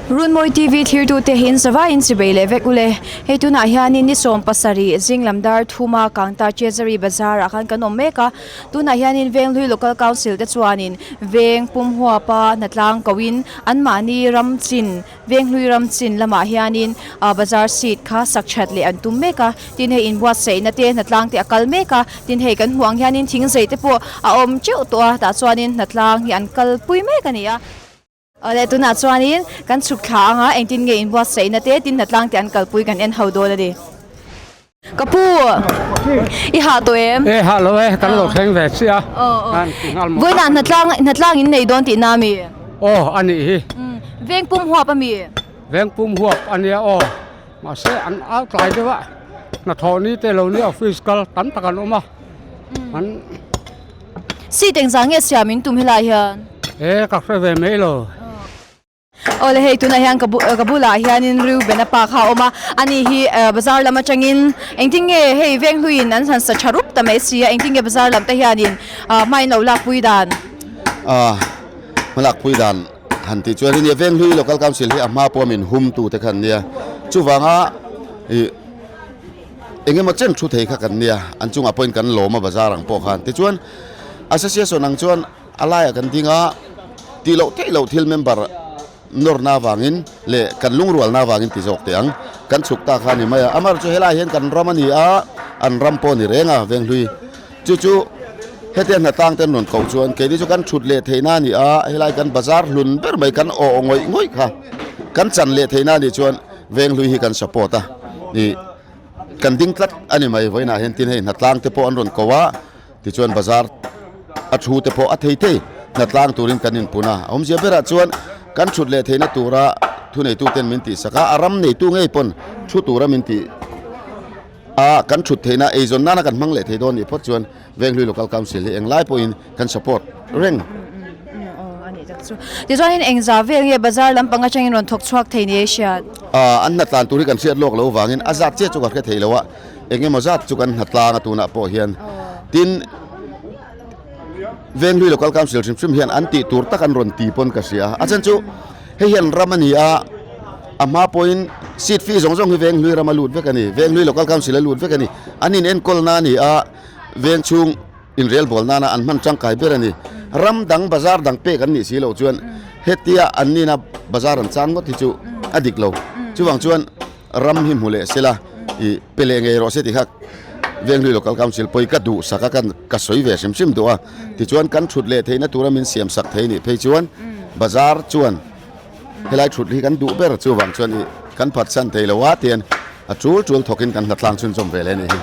Runmawi TV thirtute hi in zavaiin chibei leh vek ule. Hei tunah hianin ni 70 zinglam dar thuma Kangta Treasury Bazar ah khan kan awm mek a. Tunah hianin Venghlui Local Council te chuanin veng pum huapa hnatlang koin anmahni ram chin Venghlui ram chin lamah hianin ah bazar seat kha sak that leh an tum mek a, tin hei inbuatsaihna te hnatlang te a kal mek a, tin hei kan hmuh ang hianin thing zei te pawh a awm teuh tawh a, tah chuanin hnatlang hi an kalpui mek a ni a. Awle tunah chuanin kan chhuk thla anga engtin nge inbuatsaihna te tin hnatlang te an kalpui kan en ho dawn a ni. Ka pu, i hah tawh em? E hah lo e, kan lo thleng ve chiah a. Vawiinah hnatlang hnatlang in nei dawn tihna a mi? Aw, a nih hi. Veng pum huap a mi? Veng pum huap a nia aw. Mahse an au tlai deuh a, hnathawh ni te lo nia office kal tam tak an awm a. An. Seat engzah nge siam in tum helai hian? E ka hre ve mai lo. Awle hei tunah hian ka bu ka bulah hianin Reuben a pa kha a awm a, ani hi bazar lam atangin engtin nge hei Venghluiin an han sa tha rup ta mai si a, engtin nge bazar lam te hianin hma in lo lakpui dan? Hma lakpui dan han tih chuan nia Venghlui Local Council hi a hma pawh min hum tu te kha an nia, chuvanga ih engemaw chen thu thei kha kan nia, an chungah pawhin kan lawm a bazar ang pawh khan, tichuan Association ang chuan A laiah kan ding a, tih loh theih loh thil member nawrna avangin leh kan lungrualna avangin ti zawk teh ang. Kan chhuk ta kha a ni mai a, amaherawhchu chu helaiah hian kan ram a ni a, an ram pawh a ni reng a, Venghlui. Chu chu hetia hnatlang te an rawn koh chuan keini chu kan thut leh theihna a ni a, helai kan bazar hlun ber mai kan awh ngawih ngawih kha kan chan leh theihna a nih chuan Venghlui hi kan support a, ih kan ding tlat a ni mai. Vawiinah hian tin hei hnatlang te pawh an rawn ko a. Tichuan bazar a thu te pawh a thei thei hnatlang turin kan inpun a, a awmzia berah chuan kan thut leh theihna tura thuneitu ten min tihsak a, a ram neitu ngei pawn thu tura min tih a, kan thut theihna eizawn nana kan hmang leh thei dawn nih phawt chuan Venghlui Local Council hi englai pawhin kan support reng. Tichuanin engzah vel nge bazar lampang atangin rawn thawk chhuak thei ni ei hriat? An hnatlan tur hi kan hriat lawk loh vangin a zat chiah chu ka hre thei lo a. Eng emaw zat chu kan hnatlang a tunah pawh hian tin Venghlui Local Council hrim hrim hian an tih tur tak an rawn ti pawn ka hria a chhan chu hei hian ram a ni a a hma pawhin seat fee zawng zawng hi Venghlui ram a lut vek a ni Venghlui Local Council a lut vek a ni an inenkawl na a ni a veng chhung inrelbawl nana an hman tangkai ber a ni ram dang bazar dang pek an nih si loh chuan hetia an nina bazar an chang ngawt hi chu a dik lo chuvang chuan Ram hi hmu leh sela i pe leh ngei rawh se ti kha Venghlui Local Council pawi ka duh sak a kan ka sawi ve hrim hrim duh a tichuan kan thut leh theihna tura min siam sak thei nih phei chuan bazar chuan helai thut hi kan duh ber chuvang chuan i kan phatsan thei lo a tian a tul tul thawkin kan hlatlang chhunzawm ve leh a nih hi.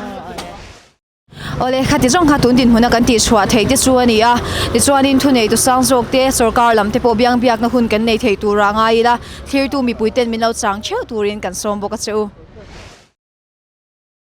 Awle, khati zawng kha tun dinhmuna kan tihchhuah theih te chu a ni a, tichuanin thuneitu sang zawk te, sorkar lam te pawh biangbiakna hun kan nei thei tura ngai ila, thlirtu mipuiten min lo chang theuh turin kan sawm bawk a che u.